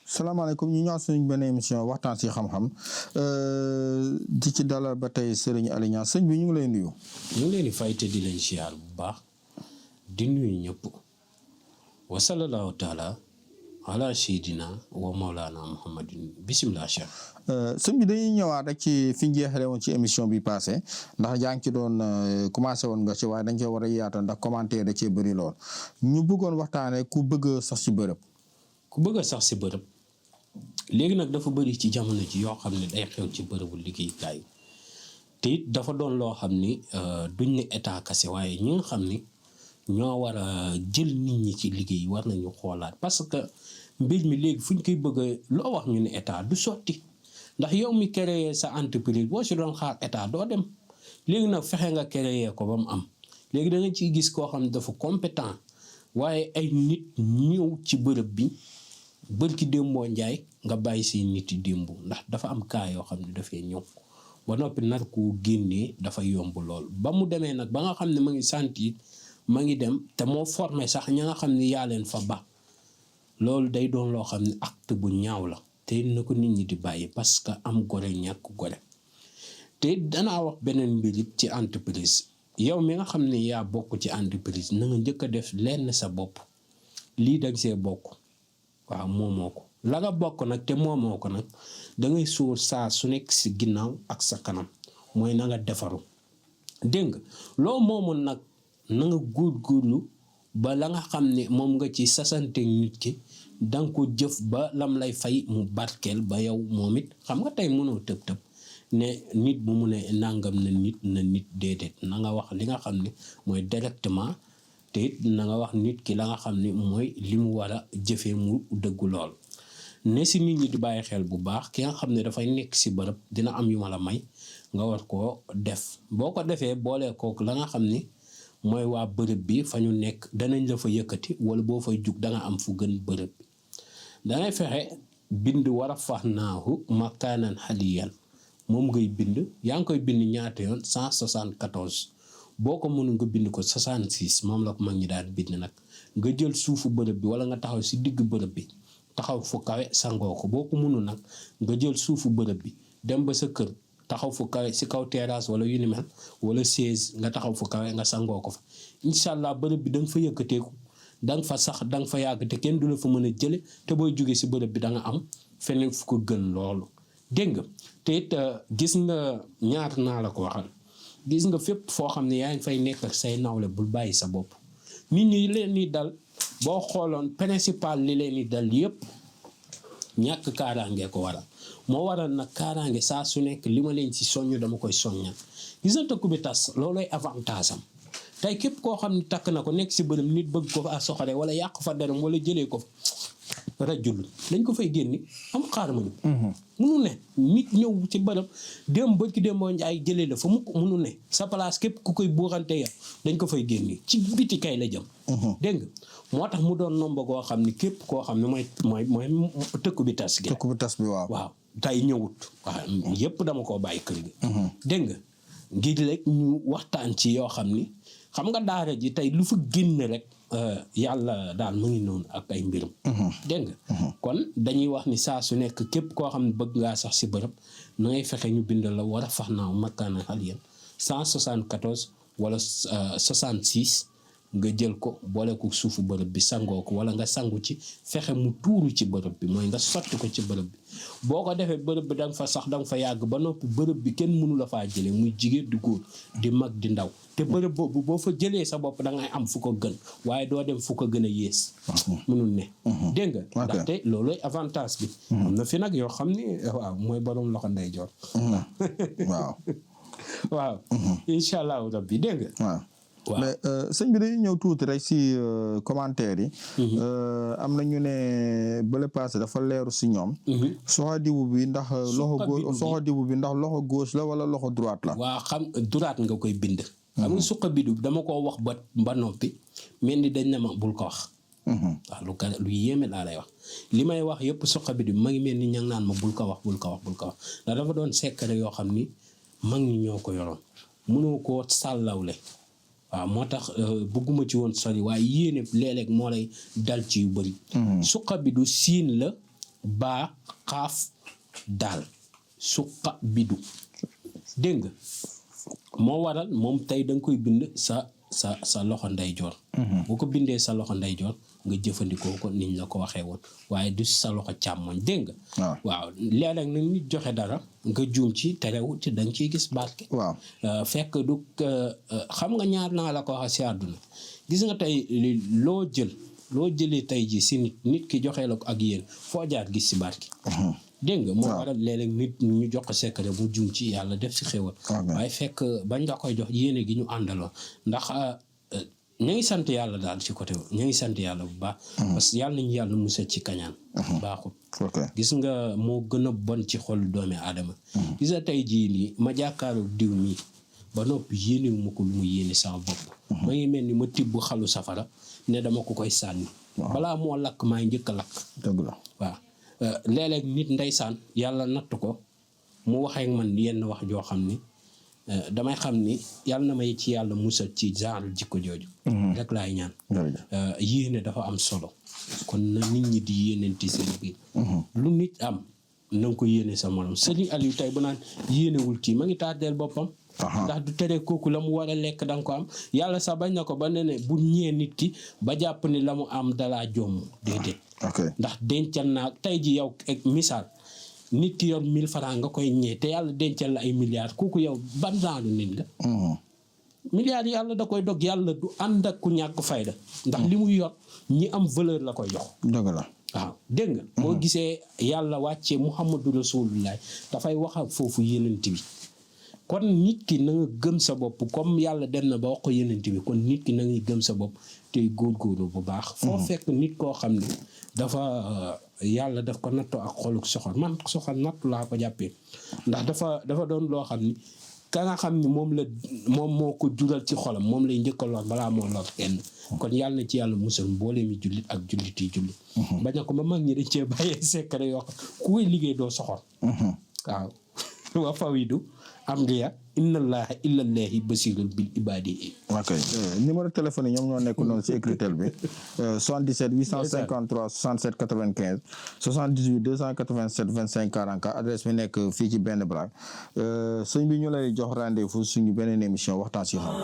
salaamaaleykum ñu ñëwaat suñu benn émission waxtaan si xam-xam di ci dalal ba tey Serigne Aly Niang sëñ bi ñu ngi lay nuyu. ñu ngi leen di fay te di leen siyaar bu baax di nuyu ñëpp wa sallallahu taala ala seydina wa maulana muhammadin bisimilah cheikh. sëñ bi dañuy ñëwaat rek ci fi ñu jeexale woon ci émission bi passé ndax yaa ngi ci doon commencé woon nga ci waaye dañ koy war a yaatal ndax commentaire da cee bëri lool ñu bëggoon waxtaanee ku bëgg sax si bërëb. ku bëgg a sax si bërëb léegi nag dafa bëri ci jamono ji yoo xam ne day xew ci bërëbu liggéeyukaay te it dafa doon loo xam ni duñ ne état kase waaye ñi nga xam ni ñoo war a jël nit ñi ci liggéey war nañu xoolaat parce que mbir mi léegi fu ñu koy bëgg a loo wax ñu ne état du sotti ndax yow mi créer sa entreprise boo si doon xaar état doo dem léegi nag fexe nga créer ko ba mu am léegi da nga ciy gis koo xam ne dafa compétent waaye ay nit ñëw ci bërëb bi bërki démboo njaay nga bàyyi si nit yi démb ndax dafa am cas yoo xam ne dafay ñëw ba noppi nar koo génnee dafa yomb lool ba mu demee nag ba nga xam ne ma ngi sentir ma ngi dem te moo formé sax ña nga xam ne yaa leen fa ba loolu day doon loo xam ne acte bu ñaaw la te na ko nit ñi di bàyyi parce que am gore ñàkk gore te danaa wax beneen mbir it ci entreprise yow mi nga xam ne yaa bokk ci entreprise na nga njëkk a def lenn sa bopp lii dag see bokk waaw moomoo ko la nga bokk nag te moomoo ko nag dangay sóor saa su nekk si ginnaaw ak sa kanam mooy na nga defaru dégg nga loo moomoon nag na nga góorgóorlu ba la nga xam ne moom nga ci sasante nit ki danga ko jëf ba lam lay fay mu barkeel ba yow moom it xam nga tey mënoo tëb ne nit bu mu ne nangam na nit déedéet na nga wax li nga xam ne mooy directement te it na nga wax nit ki la nga xam ne mooy li mu war a jëfee mu dëggu lool ne si nit ñi di bàyyi xel bu baax ki nga xam ne dafay nekk si bërëb dina am yu ma la may nga war koo def boo ko defee boole kook la nga xam ni mooy waa bërëb bi fa ñu nekk danañ la fa yëkkati wala boo fay jug da nga am fu gën bërëb bi dangay fexe bind war a fax naahu makaanan xaliyan moom ngay bind yaa ngi koy bind ñaata yoon 174 boo ko mënul nga bind ko 66 moom la ko mag ñi daan bind nag nga jël suufu bërëb bi wala nga taxaw si digg bërëb bi taxaw fu kawe sangoo ko boo ko mënul nag nga jël suufu bërëb bi dem ba sa kër taxaw fu kawe si kaw terrasse wala yu ni mel wala chaise nga taxaw fu kawe nga sangoo ko fa incha allah bërëb bi da nga fa yëkkateeku da nga fa sax da nga fa yàgg te kenn du la fa mën a jële te booy jógee si bërëb bi da nga am feneen fu ko gën loolu dégg nga te it gis nga ñaar naa la ko waxal gis nga fépp foo xam ne yaa ngi fay nekk ak say nawle bul bàyyi sa bopp nit ñi leen di dal boo xooloon principal li leen di dal yëpp ñàkk kaaraange ko waral moo waral nag kaaraange saa su nekk li ma leen ci soññ dama koy soññal gis nga tëkku bi tas loolooy avantage am tey képp koo xam ne takk na ko nekk si bërëm nit bëgg ko fa soxale wala yàq fa deram wala jëlee ko fa rajul dañ ko fay génni am xaar ma ñu munu ne nit ñëw ci bërëb dem bëj ki dem boo njaay jëlee la fa munu ne sa place képp ku koy buuxante ya dañ ko fay génni ci biti kay la jëm dégg nga moo tax mu doon nomba koo xam ne képp koo xam ne mooy tëkku bi tas gi tëkku bi tas bi waaw tey ñëwut waaw yëpp dama koo bàyyi kër gi dégg nga ngir rek ñu waxtaan ci yoo xam ni xam nga daara ji tey lu fa génn rek yàlla daal mu ngi noonu ak ay mbirum dégg nga kon dañuy wax ni saa su nekk képp koo xam ne bëgg ngaa sax si bërëb na ngay fexe ñu bind la war a fax naaw makkaana xaliyan 174 wala 66 nga jël ko boole ko suufu bërëb bi sangoo ko wala nga sangu ci fexe mu tuuru ci bërëb bi mooy nga sotti ko ci bërëb bi boo ko defee bërëb bi da nga fa sax da nga fa yàgg ba noppi bërëb bi kenn mënu la faa jëlee muy jigéen di góor di mag di ndaw te bërëb boobu boo fa jëlee sa bopp da ngay am fu ko gën waaye doo dem fu ko gën a yées mënul ne dégg nga ndaxte loolooy avantage bi am na fi nag yoo xam ni waaw mooy borom loxo ndeyjoor waaw incha allahu rabbi dégg nga mais sëñ bi dañuy ñëw tuuti rek si commentaire yi am na ñu ne bële passé dafa leeru si ñoom soxo dibu bi ndax loxo gauche la wala loxo droite la waaw xam droite nga koy bind xam nga suqa bidu dama ko wax ba noppi mel ni dañ ne ma bul ko wax. waaw lu yéeme laa lay wax li may wax yëpp suqa bi di ma ngi mel ni ña naan ma bul ko wax ndax dafa doon secret yoo xam ni mag ñi ñoo ko yoroon mënoo koo sàllawle. waaw moo tax bëgguma ci woon sori waaye yéene léeg-léeg moo lay dal ci yu bëri. suqa bi du siin la baa xaaf daal suqa bi du dégg nga moo waral moom tey da nga koy bind sa loxo ndeyjoor. boo ko bindee sa loxo ndeyjoor nga jëfandikoo ko niñ la ko waxee woon waaye du sa loxo càmmoñ dégg nga. waaw léeg-léeg nag nit joxe dara nga juum ci terewut da nga ciy gis barke. waaw fekk du xam nga ñaar naa la ko wax si àdduna gis nga tey loo jëlee tey ji si nit ki joxe la ko ak yéen foo jaar gis si barke. dégg nga moo waral léeg-léeg nit ñu jox ko secret mu juum ci yàlla def si xéwal. waaye fekk bañ la koy jox yéene gi ñu àndaloo ndax ñu ngi sant yàlla daal ci côté ñu ngi sant yàlla bu baax. parce que yàlla nañu yàlla musal ci kañaan. baaxul gis nga moo gën a bon ci xol doomi aadama. gis nga tey jii nii ma jàkkaaru diw mii ba noppi yéene wu ma ko lu mu yéene sama bopp. ma ngi mel ni ma tibb xalu safara ne dama ko koy sànni. balaa moo lakk maay njëkk a lakk. dëgg la waaw. léeg-léeg nit ndeysaan yàlla natt ko mu waxee ak man yenn wax joo xam ni damay xam ni yàlla na may ci yàlla musal ci genre jikko jooju. rek laay ñaan. yéene dafa am solo kon na nit ñi di yéenenti seen biir. lu nit am na nga ko yéene sa morom Serigne Aliou tey bu naan yéenewul kii ma ngi tardeel boppam. ndax du tere kooku la mu war a lekk da nga ko am yàlla sax bañ na ko ba ne bu ñee nit ki ba jàpp ni la mu am dalaa jomm déedéet. ndax dencal naa tey ji yow misaal nit ki yor 1000 francs nga koy ñee te yàlla dencal la ay milliards kooku yow ban genre nit nga. milliards yàlla da koy dog yàlla du ànd ak ku ñàkk fayda ndax li muy yor ñi am valeur la koy jox. dëgg la waaw dégg nga. boo gisee yàlla wàccee Muhammadu Rasulullah dafay wax ak foofu yenent bi kon nit ki na nga gëm sa bopp comme yàlla dem na ba wax ko yenent bi kon nit ki na nga gëm sa bopp tey góorgóorlu bu baax. foo fekk nit koo xam ne dafa yàlla daf ko nattoo ak xoluk soxor man soxor nattu laa ko jàppee ndax dafa doon loo xam ni ka nga xam ni moom moo ko jural ci xolam moom lay njëkk a lor balaa moo lor kenn. kon yàlla na ci yàlla musal mboole mi jullit ak jullit yi jullit. bañ na ko ba mag ñi dañ cee bàyyee secret yoo xam ku koy liggéey doo soxor. waaw wa fawidu amriya inna allaha illa allahi basirul bil ibadi. ok numéro téléphone yi ñoom ñoo nekk noonu ci écritel bi 77 853 67 95 78 287 25 44 adresse bi nekk fii ci benn brak sëñ bi ñu lay jox rendez-vous suñu beneen émission waxtaan si xam